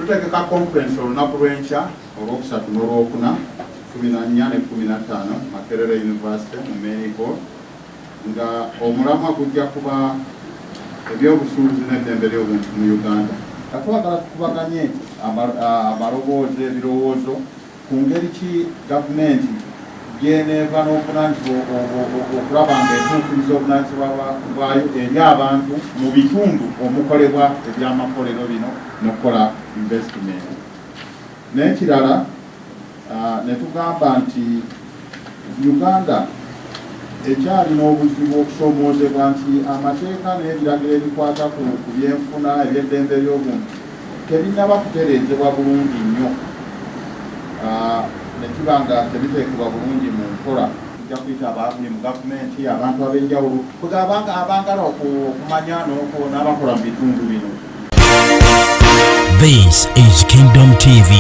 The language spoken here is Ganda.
Tutegeka conference olunaku lw'enkya Olwokusatu n'Olwokuna, 14 ne 15, Makerere University mu Main Hall, nga omulamwa gujja kuba ebyobusuubuzi n'eddembe ly'obuntu mu Uganda. Nga twagala tukubaganye amaloboozi, ebirowoozo ku ngeri ki gavumenti gy'eneeva n'obuvunaanyizibwa okulaba ng'etuukiriza obuvunaanyizibwa bwayo eri abantu mu bitundu omukolebwa ebyamakolero bino n'okukola investment. N'ekirala ne tugamba nti Uganda ekyalina obuzibu okusoomoozebwa nti amateeka n'ebiragiro ebikwata ku byenfuna, eby'eddembe ly'obuntu tebinnaba kutereezebwa bulungi nnyo ne kiba nga tebiteekebwa bulungi mu nkola. Tujja kuyita abali mu gavumenti, abantu ab'enjawulo, abaagala okumanya n'abakola mu bitundu bino. This is Kingdom TV.